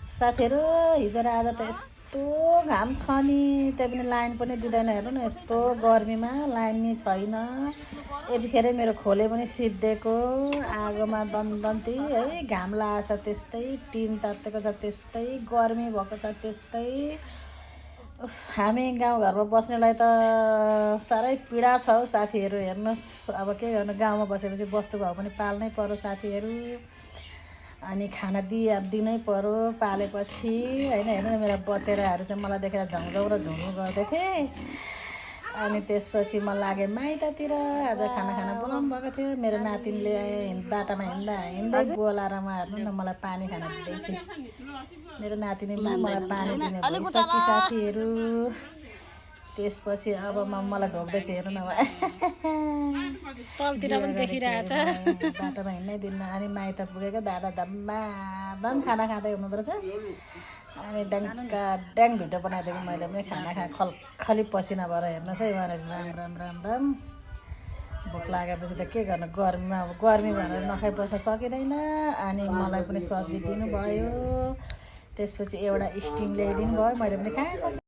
साथीहरु हिजो र आज त यस्तो घाम छ नि त्यही पनि लाइन पनि दिँदैन हेर्नु न यस्तो गर्मीमा लाइन नि छैन यतिखेर मेरो खोले पनि सिद्धिएको आगोमा दन्दन्ती है घाम लागेको छ त्यस्तै टिन तातेको छ त्यस्तै गर्मी भएको छ त्यस्तै हामी गाउँघरमा बस्नेलाई त साह्रै पीडा छ हौ साथीहरु हेर्नुस् अब के गर्नु गाउँमा बसेपछि बस्तु भाउ पनि पाल्नै पर्यो साथीहरु अनि खाना दिनै पर्यो पालेपछि हैन हेर्नु न मेरा बचेराहरू चाहिँ मलाई देखेर झङ्झौ र झुङु गर्दै थिए अनि त्यसपछि म लागे माइततिर आज खाना बोलाउनु भएको थियो मेरो नातिनीले बाटामा हिँड्दै बोलाएर म हेर्नु न मलाई पानी खान दिँदैछ मेरो नातिनीले मलाई पानी दिने भइसक्यो साथीहरु त्यसपछि अब मलाई ढोक्दैछ हेर्नु न तलतिर पनि देखिरहेछ बाटोमा हिँड्नै दिन्न अनि माइत पुगेको दादा धम्म खाना खाँदै हुनुहुँदो रहेछ अनि ड्याङ भिडियो बनाइदिएको मैले पनि खाना खली पसिना भएर हेर्नुहोस् है राम भोक लागेपछि त के गर्नु गर्मीमा अब गर्मी भनेर नखाइ बस्न सकिँदैन अनि मलाई पनि सब्जी दिनुभयो त्यसपछि एउटा स्टिम ल्याइदिनु भयो मैले पनि खाएँ